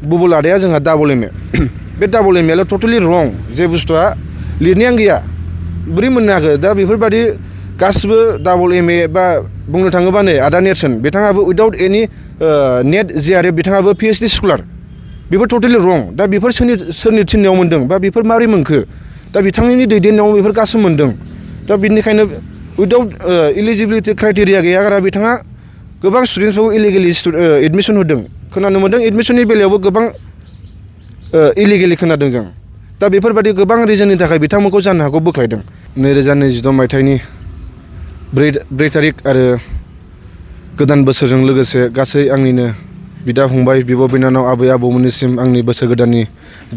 बुबुल आदाया जोंहा double M A बे डाबल एम एल' टटेलि रं जे बुस्थुआ लिरनायानो गैया बोरै मोननो हाखो दा बेफोरबायदि गासिबो डाबल एम ए बा बुंनो थाङोबा नै आदा नेरसोन बिथाङाबो उइदाउट एनि नेट जेआरएफ बिथाङाबो पिएइचडि स्कलार बेफोर टटेलि रं दा बेफोर सोरनि थिननायाव मोन्दों बा बेफोर माबोरै मोनखो दा बिथांनि दैदेननायाव बेफोर गासिबो मोन्दों दा बिनिखायनो उइदाउट इलिजिबिलिटि क्राइटेरिया गैयागारा बिथाङा गोबां स्टुडेन्टसफोरखौ इलिगेलि एडमिसन होदों खोनानो मोन्दों एडमिसननि बेलायावबो गोबां इलिगेलि खोनादों जों दा बेफोरबायदि गोबां रिजननि थाखाय बिथांमोनखौ जानो हागौ बोख्लायदों 2022 मायथाइनि 4 थारिख आरो गोदान बोसोरजों लोगोसे गासै आंनिनो बिदा फंबाय बिब' बिनानाव आबै आबौमोननिसिम आंनि बोसोर गोदाननि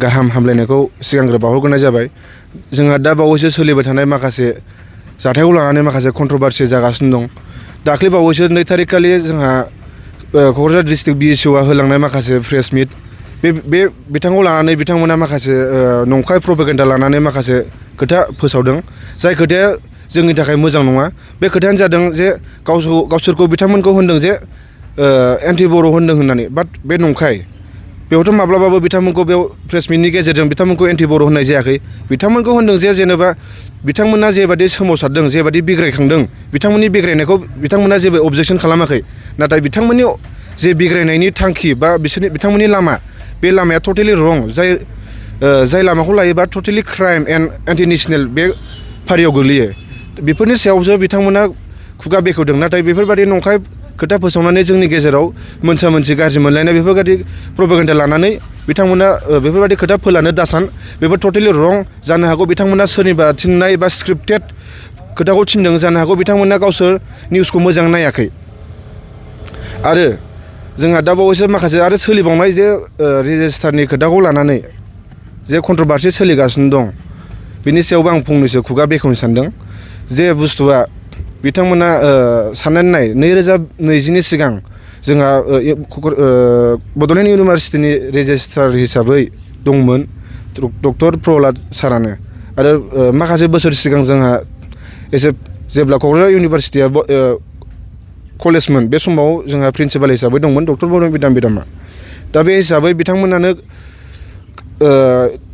गाहाम हामलायनायखौ सिगांग्रो बावहरग्रोनाय जाबाय जोंहा दा बावैसो सोलिबाय थानाय माखासे जाथायखौ लानानै माखासे कन्ट्रभारसि जागासिनो दं दाख्लै बावैसो 2 थारिख खालि जोंहा क'क्राझार डिस्ट्रिक्ट BSUआ होलांनाय माखासे प्रेस मिट बे बिथांखौ लानानै बिथांमोना माखासे नंखाय प्रपेगेन्डा लानानै माखासे खोथा फोसावदों जाय खोथाया जोंनि थाखाय मोजां नङा बे खोथायानो जादों जे गावसोरखौ बिथांमोनखौ होनदों जे एन्टि बर' होनदों होननानै बाट बे नंखाय बेयावथ' माब्लाबाबो बिथांमोनखौ बेयाव प्रेस मिटनि गेजेरजों बिथांमोनखौ एन्टि बर' होननाय जायाखै बिथांमोनखौ होनदों जे जेनेबा बिथांमोना जेबादि सोमावसारदों जेबादि बिग्रायखांदों बिथांमोननि बिग्रायनायखौ बिथांमोना जेबो अबजेक्सन खालामाखै नाथाय बिथांमोननि जे बिग्रायनायनि थांखि बा बिथांमोननि लामा बे लामाया टटेलि रं जाय लामाखौ लायोबा totally crime and anti national बे फारियाव गोग्लैयो बेफोरनि सायावसो बिथांमोना खुगा बेखेवदों नाथाय बेफोरबायदि नंखाय खोथा फोसावनानै जोंनि गेजेराव मोनसा मोनसि गाज्रि मोनलायनाय बेफोरबायदि प्रपेगेन्डा लानानै बिथांमोना बेफोरबायदि खोथा फोलानो दासान बेफोर टटेलि रं जानो हागौ बिथांमोना सोरनिबा थिननाय बा स्क्रिप्टेड खोथाखौ थिनदों जानो हागौ बिथांमोना गावसोर निउसखौ मोजां नायाखै आरो जोंहा दा बावैसो माखासे आरो सोलिबावनाय जे रेजिस्टारनि खोथाखौ लानानै जे कन्ट्रभारसि सोलिगासिनो दं बिनि सायावबो आं फंनैसो खुगा बेखेवनो सानदों जे बुस्थुआ बिथांमोना साननानै नाय 2020नि सिगां जोंहा बड'लेण्ड इउनिभारसिटिनि रेजिस्ट्रार हिसाबै दंमोन डक्टर प्रहलाद सारानो आरो माखासे बोसोर सिगां जोंहा जेब्ला क'क्राझार इउनिभारसिटिया कलेजमोन बे समाव जोंहा प्रिन्सिपाल हिसाबै दंमोन डक्टर बरुन बिदामा दा बे हिसाबै बिथांमोनानो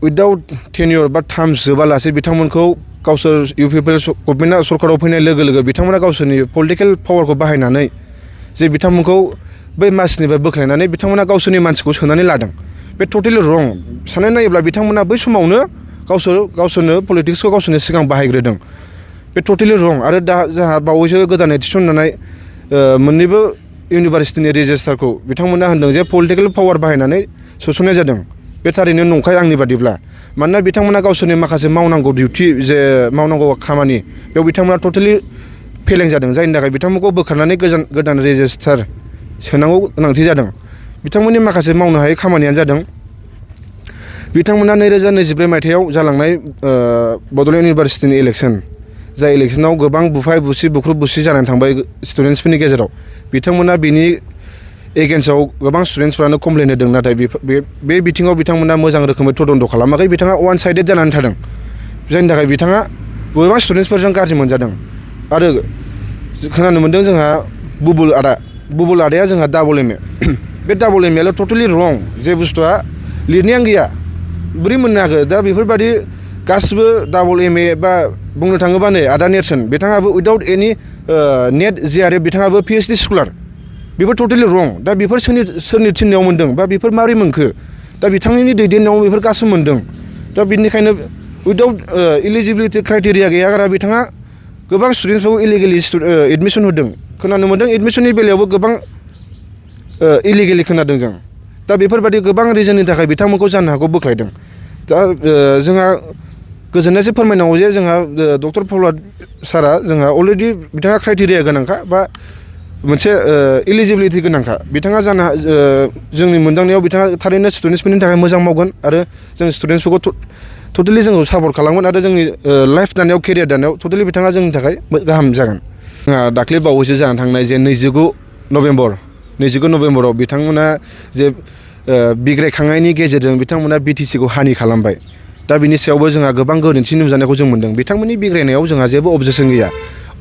उइदाउट टेन्युर बा टार्म्स जोबालासे बिथांमोनखौ गावसोर इउपिपिएल गभर्नमेन्टआ सरकाराव फैनाय लोगो लोगो बिथांमोना गावसोरनि पलिटिकेल पावारखौ बाहायनानै जे बिथांमोनखौ बै मासिनिफ्राय बोख्लायनानै बिथांमोना गावसोरनि मानसिखौ सोनानै लादों बे टटेलि रं साननानै नायोब्ला बिथांमोना बै समावनो गावसोरनो पलिटिक्सखौ गावसोरनि सिगां बाहायग्रोदों बे टटेलि रं आरो दा जोंहा बावैसो गोदानै थिसनजानाय मोननैबो इउनिभारसिटिनि रेजिस्टारखौ बिथांमोना होनदों जे पलिटिकेल पावार बाहायनानै सोसननाय जादों बे थारैनो नंखाय आंनि बादिब्ला मानोना बिथांमोना गावसोरनि माखासे मावनांगौ डिउटि जे मावनांगौ खामानि बेयाव बिथांमोना टटेलि फेलें जादों जायनि थाखाय बिथांमोनखौ बोखारनानै गोदान रेजिस्टार सोनांगौ गोनांथि जादों बिथांमोननि माखासे मावनो हायै खामानियानो जादों बिथांमोना 2023 मायथाइयाव जालांनाय बड'लेण्ड इउनिभारसिटिनि इलेक्सन जाय इलेक्सनाव गोबां बुफाय बुख्रुब बुसि जानानै थांबाय स्टुडेन्टसफोरनि गेजेराव बिथांमोना बिनि एगेन्स्टआव गोबां स्टुडेन्टसफ्रानो कमप्लेन होदों नाथाय बे बिथिङाव बिथांमोना मोजां रोखोमै तदन्त खालामाखै बिथाङा वान साइडेड जानानै थादों जायनि थाखाय बिथाङा गोबां स्टुडेन्टसफोरजों गाज्रि मोनजादों आरो खोनानो मोन्दों जोंहा बुबुल आदाया जोंहा डाबल एम ए बे डाबल एम एल' टटेलि रं जे बुस्थुआ लिरनायानो गैया बोरै मोननो हाखो दा बेफोरबायदि गासिबो डाबल एम ए बा बुंनो थाङोबा नै आदा नेरसोन बिथाङाबो उइदाउट एनि नेट जेआरएफ बिथाङाबो पिएइचडि स्कलार बेफोर टटेलि रं दा बेफोर सोरनि थिननायाव मोन्दों बा बेफोर माबोरै मोनखो दा बिथांनि दैदेननायाव बेफोर गासिबो मोन्दों दा बिनिखायनो उइदाउट इलिजिबिलिटि क्राइटेरिया गैयागारा बिथाङा गोबां स्टुडेन्टसफोरखौ इलिगेलि एडमिसन होदों खोनानो मोन्दों एडमिसननि बेलायावबो गोबां इलिगेलि खोनादों जों दा बेफोरबायदि गोबां रिजननि थाखाय बिथांमोनखौ जानो हागौ बोख्लायदों दा जोंहा गोजोननायसो फोरमायनांगौ जे जोंहा डक्टर प्रहलाद सारा जोंहा अलरेडि बिथाङा क्राइटेरिया गोनांखा बा मोनसे इलिजिबिलिटि गोनांखा बिथाङा जोंनि मोनदांनायाव बिथाङा थारैनो स्टुडेन्टसफोरनि थाखाय मोजां मावगोन आरो जों स्टुडेन्टसफोरखौ टटेलि जोंखौ सापर्ट खालामगोन आरो जोंनि लाइफ दानायाव केरियार दानायाव टटेलि बिथाङा जोंनि थाखाय गाहाम जागोन जोंहा दाख्लै बावैसो जानानै थांनाय जे 29 नभेम्बराव बिथांमोना जे बिग्रायखांनायनि गेजेरजों बिथांमोना बिटिसिखौ हानि खालामबाय दा बिनि सायावबो जोंहा गोबां गोरोन्थि नुजानायखौ जों मोन्दों बिथांमोननि बिग्रायनायाव जोंहा जेबो अबजेक्सन गैया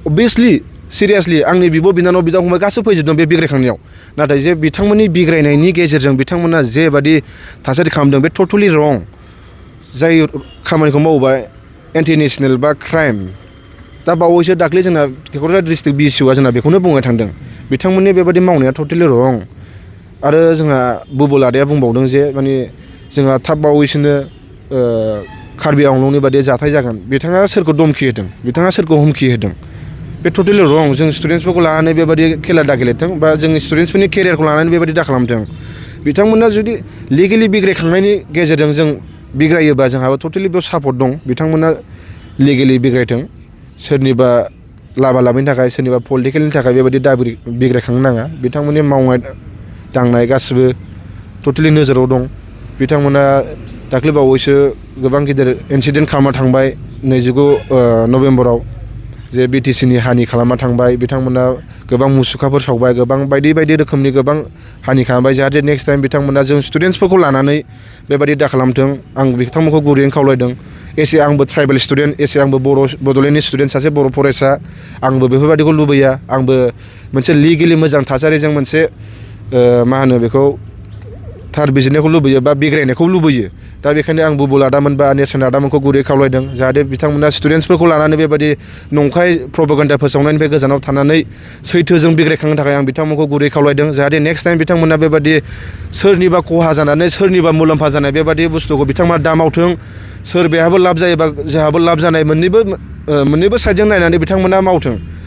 अबभियासलि सिरियासलि आंनि बिब' बिनानाव बिदा फंबाय गासैबो फैजोबदों बे बिग्रायखांनायाव नाथाय जे बिथांमोननि बिग्रायनायनि गेजेरजों बिथांमोना जेबादि थासारि खालामदों बे टटेलि रं जाय खामानिखौ मावोबा एन्टि नेसनेल बा क्राइम दा बावैसो दाख्लै जोंना क'क्राझार डिस्ट्रिक्ट BCOआ जोंना बेखौनो बुंनो थांदों बिथांमोननि बेबादि मावनाया टटेलि रं आरो जोंहा बुबुल आदाया बुंबावदों जे माने जोंहा थाब बावैसोनो कार्बि आंलंनि बादि जाथाय जागोन बिथाङा सोरखौ धमखि होदों बिथाङा सोरखौ हुमखि होदों बे टटेलि रं जों स्टुडेन्टसफोरखौ लानानै बेबादि खेला दा गेलेथों बा जोंनि स्टुडेन्टसफोरनि केरियारखौ लानानै बेबादि दा खालामथों बिथांमोना जुदि लिगेलि बिग्रायखांनायनि गेजेरजों जों बिग्रायोबा जोंहाबो टटेलि बेयाव सापर्ट दं बिथांमोना लिगेलि बिग्रायथों सोरनिबा लाबा लाबनि थाखाय सोरनिबा पलिटिकेलनि थाखाय बेबायदि दा बिग्रायखांनो नाङा बिथांमोननि मावनाय दांनाय गासिबो टटेलि नोजोराव दं बिथांमोना दाख्लै बावैसो गोबां गिदिर इनसिडेन्ट खालामना थांबाय 29 नभेम्बराव जे BTCनि हानि खालामना थांबाय बिथांमोना गोबां मुसुखाफोर सावबाय गोबां बायदि बायदि रोखोमनि गोबां हानि खालामबाय जाहाथे नेक्स्ट टाइम बिथांमोना जों स्टुडेन्टसफोरखौ लानानै बेबायदि दा खालामथों आं बिथांमोनखौ गुरैयैनो खावलायदों एसे आंबो ट्राइबेल स्टुडेन्ट एसे आंबो बड'लेण्डनि स्टुडेन्ट सासे बर' फरायसा आंबो बेफोरबायदिखौ लुबैया आंबो मोनसे लिगेलि मोजां थासारिजों मोनसे मा होनो बेखौ थार बिजिरनायखौ लुबैयो बा बिग्रायनायखौ लुबैयो दा बेखायनो आं बुबुल आदामोन बा नेरसोन आदामोनखौ गुरै खावलायदों जाहाथे बिथांमोना स्टुडेन्टसफोरखौ लानानै बेबायदि नंखाय प्रपागान्डा फोसावनायनिफ्राय गोजानाव थानानै सैथोजों बिग्रायखांनो थाखाय आं बिथांमोनखौ गुरै खावलायदों जाहाथे नेक्स्ट टाइम बिथांमोना बेबायदि सोरनिबा खहा जानानै सोरनिबा मुलाम्फा जानाय बेबायदि बुस्थुखौ बिथांमोना दा मावथों सोर बेहाबो लाब जायोबा जोंहाबो लाब जानाय मोननैबो साइडजों नायनानै बिथांमोना मावथों